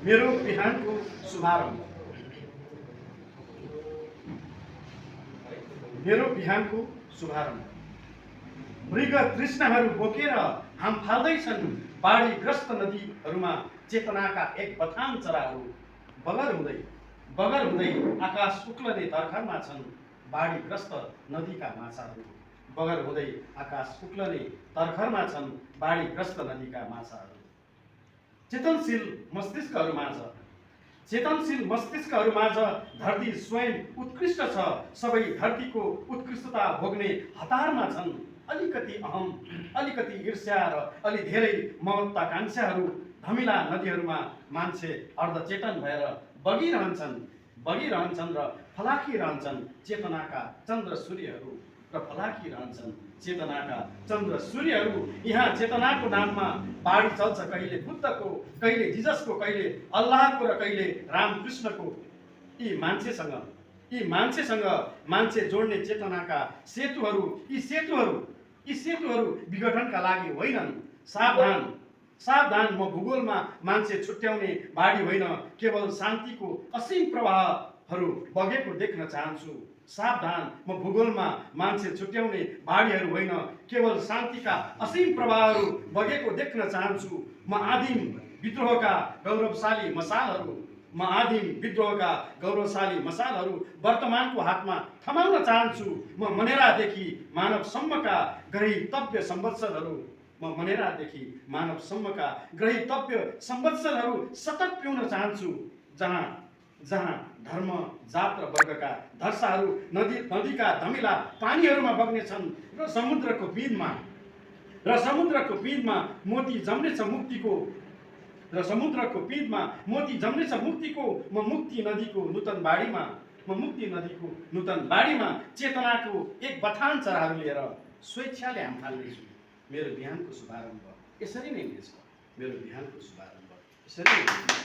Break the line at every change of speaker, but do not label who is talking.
मेरो बिहानको शुभारम्भ। मेरो बिहानको शुभारम्भ। मृग तृष्णाहरू बोकेर हाम फाल्दैछन् बाढीग्रस्त नदीहरूमा चेतनाका एक बथान चराहरू। बगर हुँदै आकाश उक्लने तर्खरमा छन् बाढीग्रस्त नदीका माछाहरू। बगर हुँदै आकाश उक्लने तर्खरमा छन् बाढीग्रस्त नदीका माछाहरू। चेतनशील मस्तिष्कहरूमाझ धरती स्वयं उत्कृष्ट छ। सबै धरतीको उत्कृष्टता भोग्ने हतारमा छन् अलिकति अहम, अलिकति ईर्ष्या र अलि धेरै महत्वाकांक्षाहरू। धमिला नदीहरूमा मान्छे अर्धचेतन भएर बगिरहन्छन् र फलाकिरहन्छन् चेतनाका चन्द्र सूर्यहरू यहाँ चेतनाको नाममा बाढी चल्छ, कहिले बुद्धको, कहिले जिजसको, कहिले अल्लाहको र कहिले रामकृष्णको। यी मान्छेसँग मान्छे जोड्ने चेतनाका सेतुहरू, यी सेतुहरू विघटनका लागि होइनन्। सावधान, म भूगोलमा मान्छे छुट्याउने बाढी होइन, केवल शान्तिको असीम प्रवाहहरू बगेको देख्न चाहन्छु। सावधान, म भूगोलमा मान्छे छुट्याउने बाढीहरू होइन, केवल शान्तिका असीम प्रवाहहरू बगेको देख्न चाहन्छु। म आदिम विद्रोहका गौरवशाली मसालहरू वर्तमानको हातमा थमाउन चाहन्छु। म मनेरादेखि मानवसम्मका ग्रहितव्य संवत्सरहरू सतत पिउन चाहन्छु, जहाँ धर्म, जात र वर्गका धर्साहरू नदीका धमिला पानीहरूमा बग्नेछन् र समुद्रको पिँधमा मोती जम्नेछ मुक्तिको। म मुक्ति नदीको नूतन बाढीमा चेतनाको एक बथान चराहरू लिएर स्वेच्छाले हाम फाल्नेछु। मेरो बिहानको शुभारम्भ यसरी नै हुनेछ। मेरो बिहानको शुभारम्भ यसरी नै